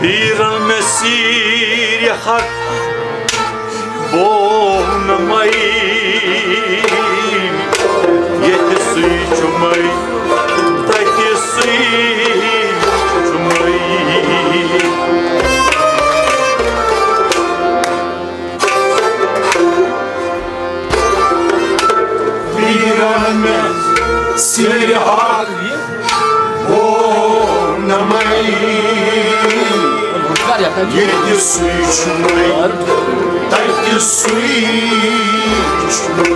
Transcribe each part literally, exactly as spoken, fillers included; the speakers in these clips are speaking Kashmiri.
پیٖرن مےٚ سیٖرِ حق بونہٕ مَے، ییٚتہِ سُے چھُ مَے، تَتہِ سُے چھُ مَے۔ پیٖرن مےٚ سیٖرِ حق بونہٕ مَے، ییٚتہِ سُے چھُ مَے، تَتہِ سُے چھُ مَے۔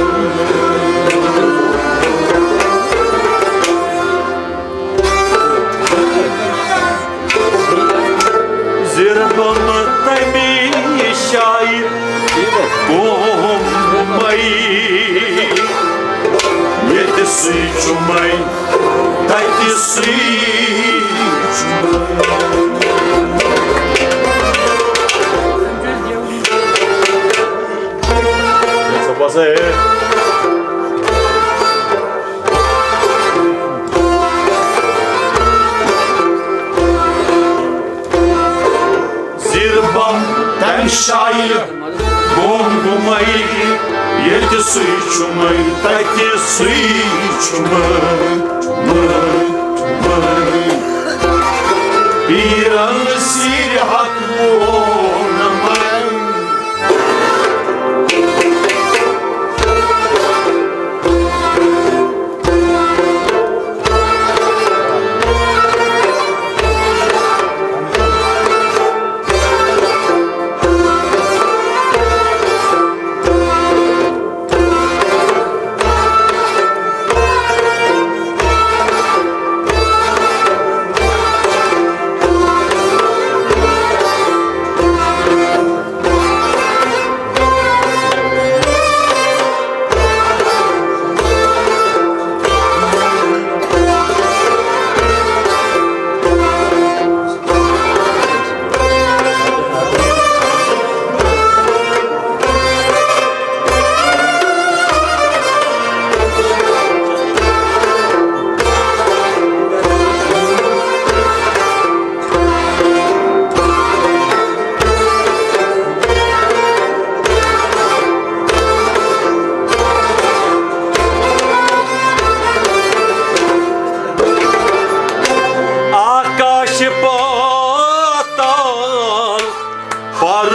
زِربم تَمہِ جایہِ بونہٕ مَے، ییٚتہِ سُے چھُ مَے، تَتہِ سُے چھُ مَے۔ زِربم تَمہِ جایہِ بونہٕ مَے، ییٚتہِ سُے چھُ مَے، تَتہِ سُے چھُ مَے، مَے، مَے۔ پیٖرن سیٖرِ حق بونہٕ مَے۔ آکاش پاتال پر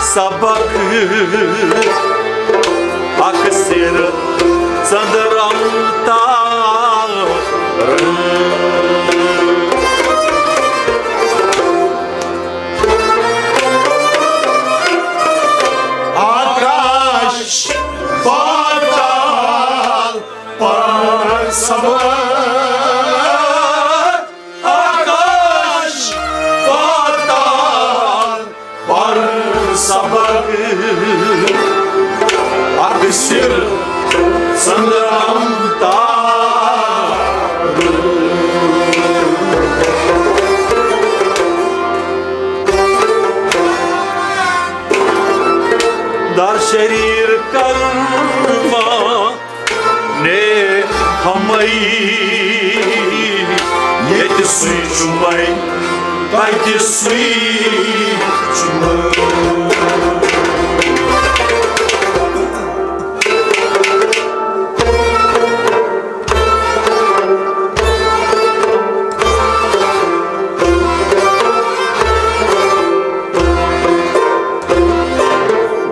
سبق اکثر ژندرم تار۔ آکاش پاتال پر سبق، آکاش پاتال پر سبق اکثر ژندرم تار۔ در شریر کرما نے ہمئی، ییٚتہِ سُے چھُ وۄنۍ، تَتہِ سُے چھُ وۄنۍ۔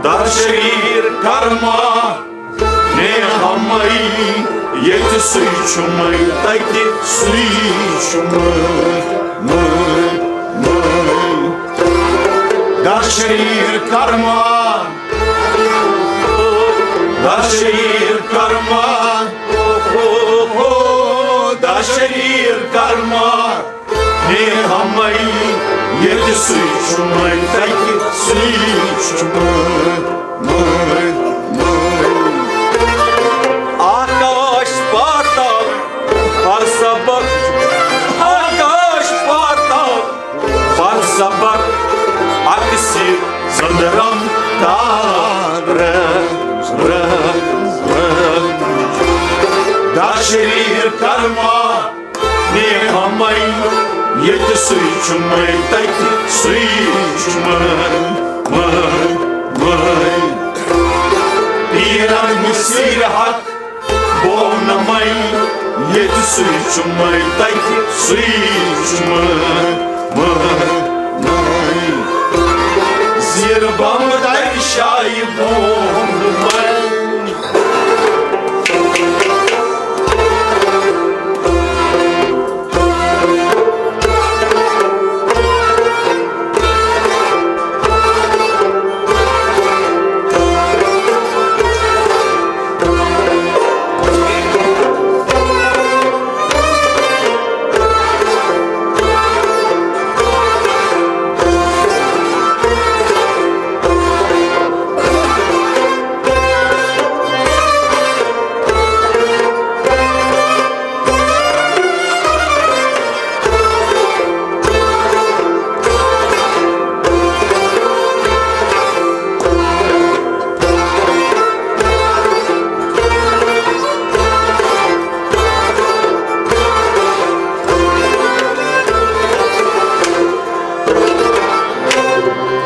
در شریر کرما نے ہمئی، ییٚتہِ سُے چھُ مَے، تَتہِ سُے چھُ مَے، مَے، مَے۔ در شریر کرما، در شریر کرما، در شریر کرما۔ ہے ہمئی، ییٚتہِ سُے چھُ مَے، تَتہِ سُے چھُ مَے، مَے، مَے۔ آکاش پاتال پر سبق، آکاش پاتال پر سبق، اکثر ژندرم تار۔ در شریر کرما، نے ہمئی، ییٚتہِ سُے چھُ مَے تَتہِ، سُے چھُ مَے، مَے، مَے۔ پیٖرن مُصیٖر حق بونہٕ مَے، ییٚتہِ سُے چھُ مَے تَتہِ، سُے چھُ مَے، مَے، مَے۔ زیٖر بم تَتہِ شایہِ بونہٕ مَے۔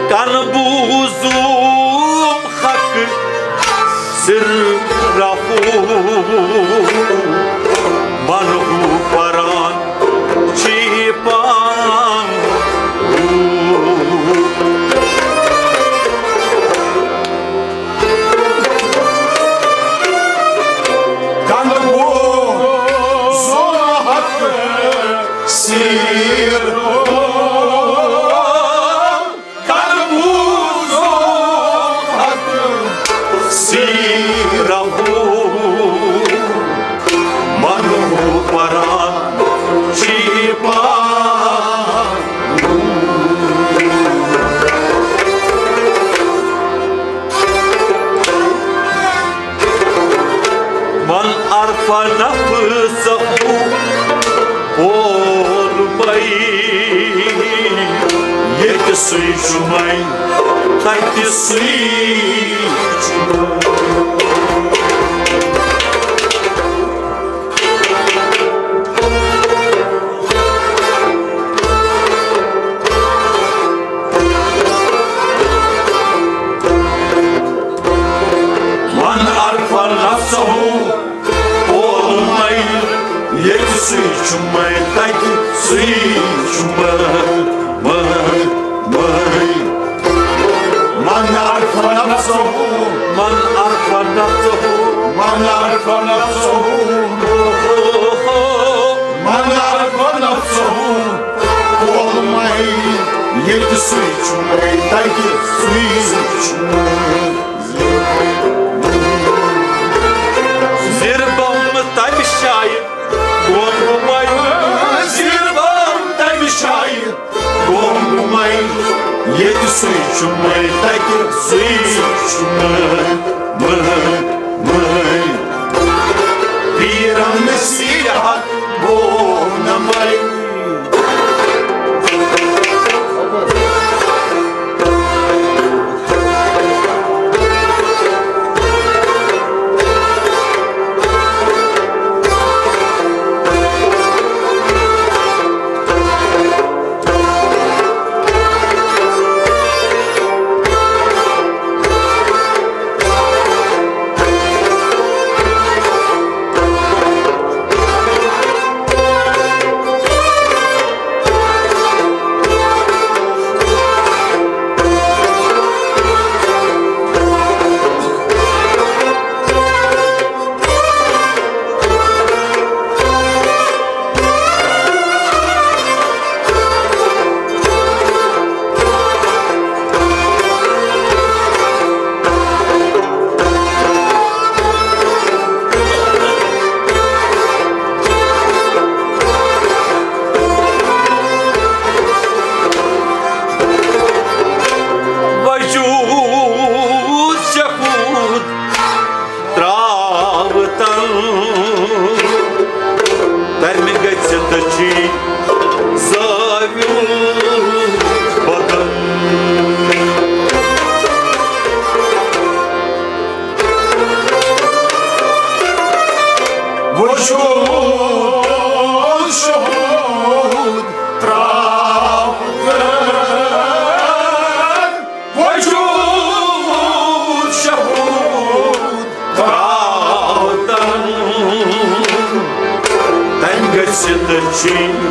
کن بوٗزُم حق سِر رَفو، من ہو پران چی پان۔ کن بوٗزُم حق سِر، کن بوٗزُم حق سِر رَفو، من ہو پران چی پان۔ من عرفہ نفسہ بول بئی، ییٚتہِ سُے چھُ مَے، تَتہِ سُے چھُ مَے۔ من عرف نفسه بول مَے، ییٚتہِ سُے چھُ مَے، تَتہِ سُے چھُ مَے، مَے، مَے۔ من عرف نفسه، من عرف نفسه، من عرف نفسه، من عرف نفسه، بول مَے، ییٚتہِ سُے چھُ مَے، تَتہِ سُے چھُ مَے۔ زِر بم تَمہِ شایہِ، بول مَے، زِر بم تَمہِ شایہِ۔ گوٚو مَے، ییٚتہِ سُے چھُ مَے، تَتہِ سُے چھُ مَے، مَے، مَے۔ پیٖرَن نصیٖحت گوٚو نہٕ مَے۔ زٲیِو۔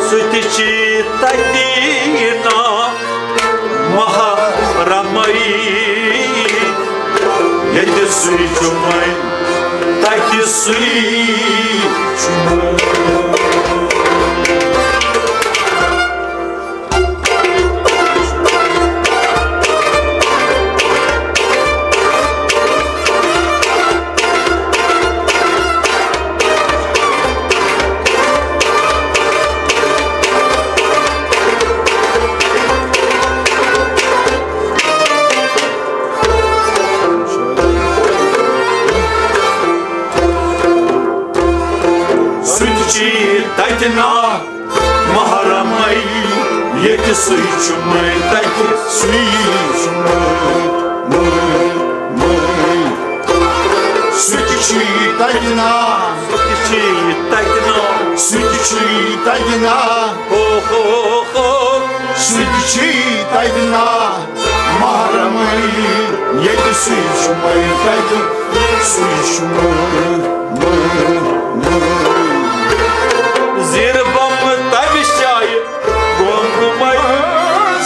سُہ تہِ چھِ تَتہِ نا محرمٕے، ییٚتہِ سُے چھُ وۄنۍ، تَتہِ سُے چھُ وۄنۍ۔ سُہ تہِ چھُ تَتہِ نا محرمٕے، ییٚتہِ سُے چھُ مَے، تَتہِ سُے چھُ مَے، مَے، مَے۔ سُہ تہِ چھُ تَتہِ نا، سُہ تہِ چھُ تَتہِ نا، سُہ تہِ چھُ تَتہِ نا۔ ہو، ہو، ہو۔ سُہ تہِ چھُ تَتہِ نا محرمٕے، ییٚتہِ سُے چھُ مَے، تَتہِ سُے چھُ مَے، مَے، مَے۔ زیٖر بم تَمہِ جایہِ گوٚنٛگمَے۔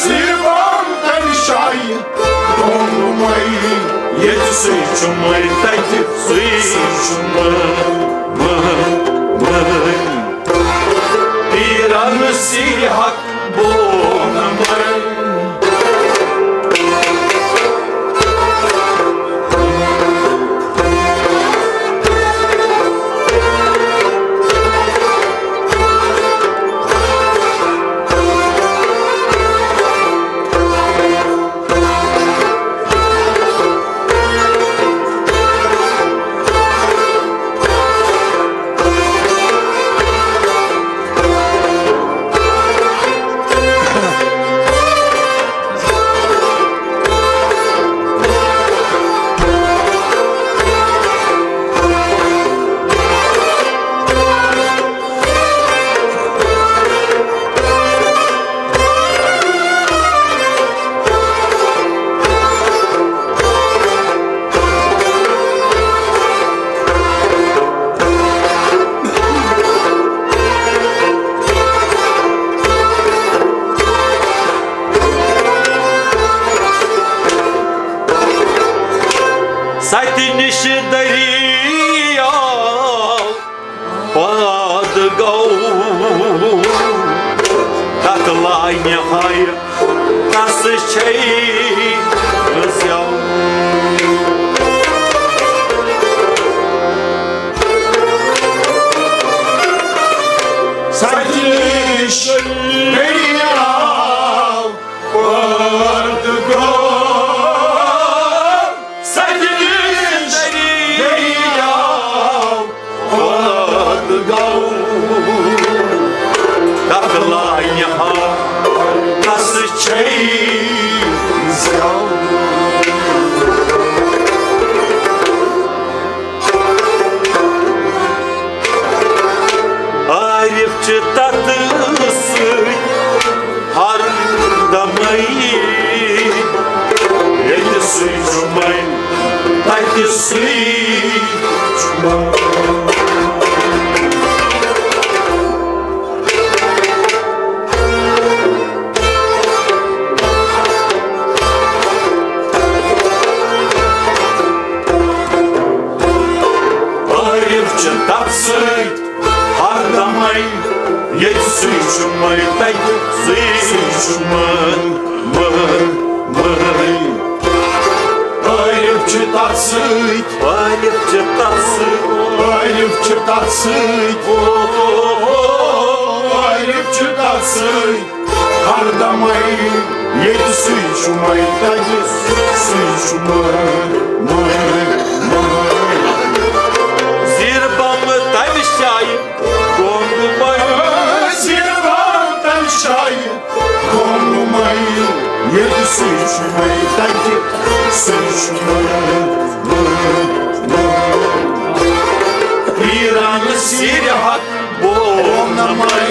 زیٖر بم تَمہِ جایہِ گوٚنٛگمَے۔ ییٚتہِ سُے چھُ مَے، تَتہِ سُے چھُ مَے، مَے، مَے۔ پیرن سیرِ حق بونمے۔ سَتہِ نِش دٔریاو پٲدٕ گوٚو، تَتھ لانہِ ہاے تَس چھے زٮ۪و۔ سَتہِ نِش دٔریاو پٲدٕ گوٚو، سَتہِ نِش دٔریاو پٲدٕ گوٚو۔ تَتھ لانہِ ہاے تَس چھے زٮ۪و۔ عارف چھِ تَتھ سۭتۍ ہر دمے، ییٚتہِ سُے چھُ مَے، تَتہِ سُے چھُ مَے۔ عارف چھِ تَتھ سۭتۍ ہر دمے، ییٚتہِ سُے چھُ مَے، تَتہِ سُے چھُ مَے، مَے، مَے۔ عارف چھِ تَتھ سۭتۍ، عارف چھِ تَتھ سۭتۍ، عارف چھِ تَتھ سۭتۍ، او، او، او، عارف چھِ تَتھ سۭتۍ۔ ہر دمے ییٚتہِ سُے چھُ مَے، تَتہِ سُے چھُ مَے، مَے، مَے۔ زیٖر بم تَمہِ جایہِ گوٚنٛگمَے۔ زیٖر بم تَمہِ جایہِ گوٚنٛگمَے۔ ییٚتہِ سُے چھُ مَے، تَتہِ سُے چھُ مَے، مَے، مَے۔ پیران سیرِ حق بونمے۔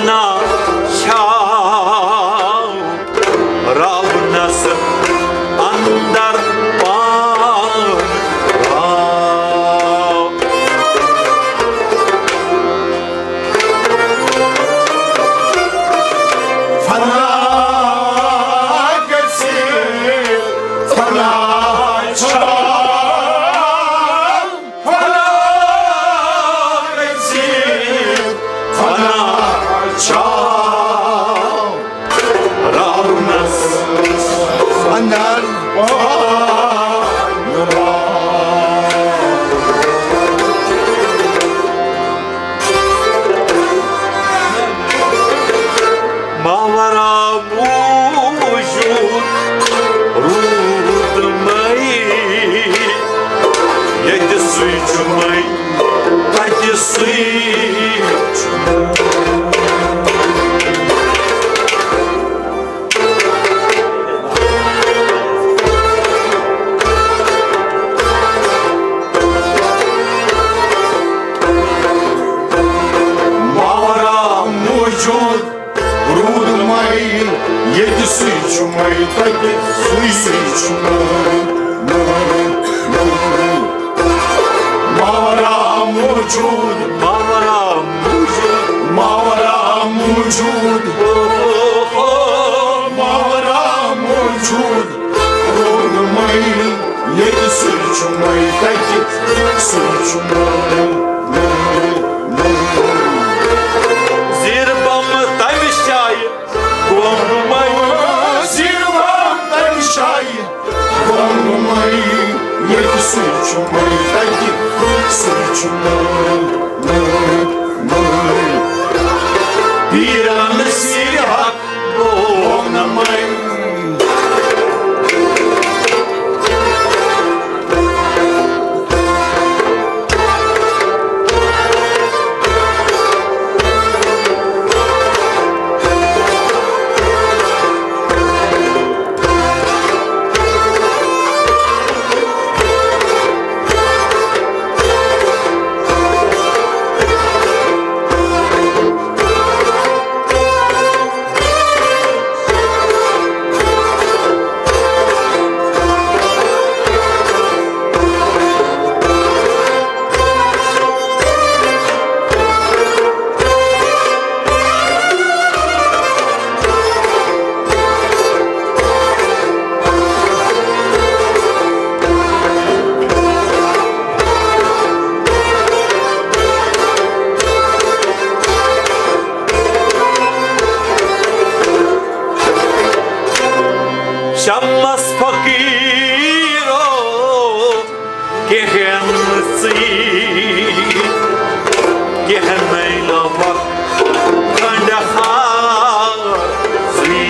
نا چھاو راونس اندر پان راو۔ فنا گژھِ، فنا چھا، فنا گژھِ، فنا چھا۔ راونس اندر پان راو۔ ماورا موجود روٗدمٕے، ییٚتہِ سُے چھُ مَے، تَتہِ سُے چھُ۔ ماورا موجود روٗدمٕے، ییٚتہِ سُے چھُ مَے، تَتہِ سُے، سُے چھُ مَے، مَے، مَے۔ ماورا موجود، ماورا موجود، ماورا موجود، او، او، او۔ ماورا موجود روٗدمٕے، ییٚتہِ سُے چھُ مَے، تَتہِ سُے چھُ مَے، مَے، مَے۔ زیٖر بم تَمہِ جایہِ گوٚمُت۔ زیٖر بم تَمہِ جایہِ گوٚمُت، ییٚتہِ سُے چھُ مَے، تَتہِ سُے چھُ مَے، مَے، مَے۔ پیٖرن سیٖر حق گوٚو نہٕ مَے۔ شمس فقیرو، کہن ژی، کہن لوک کنڈہار ژی۔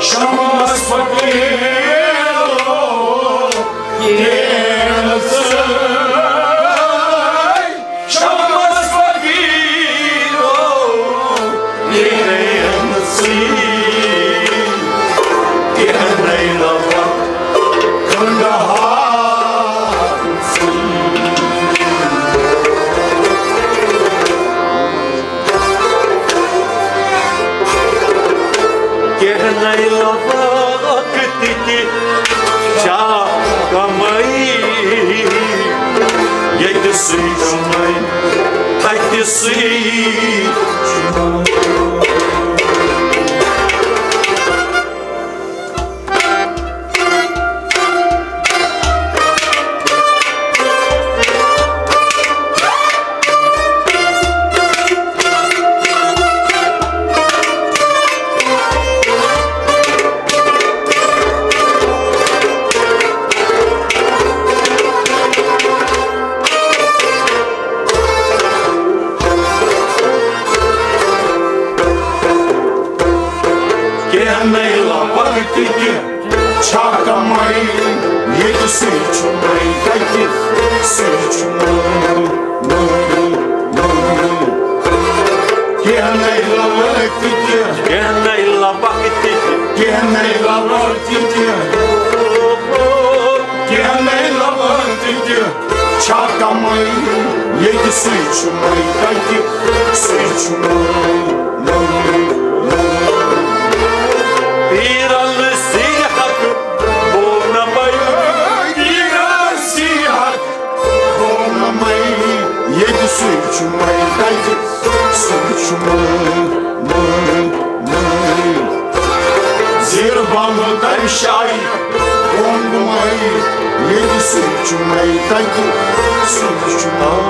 شمس فقیرو، کہن ژی۔ شمس فقیرو، کہن ژی، کہن لوک کنڈہار ژی۔ کہن لوک تہِ چھا کمٲیی، ییٚتہِ سُے چھُ مَے، تَتہِ سُے چھُ۔ کینٛہہ نَے لبن تہِ چھا کمٲے، ییٚتہِ سُے چھُ مَے، تَتہِ سُے چھُ مَے، مَے، مَے۔ کینٛہہ نَے لبن تہِ، کینٛہہ نَے لبن تہِ، کینٛہہ نَے لبن تہِ، کینٛہہ نَے لبن تہِ۔ سُے چھُ مَے تَتہِ، سُے چھُ مَے، مَے، مَے۔ پیٖرَن سِرِ حق بولنہٕ مَے، پیٖرَن سِرِ حق بولنہٕ مَے، ییٚتہِ سُے چھُ مَے تَتہِ، سُے چھُ مَے، مَے، مَے۔ زیر بم در شاہی بولنہٕ مَے، ییٚتہِ سُے چھُ مَے تَتہِ، سُے چھُ مَے۔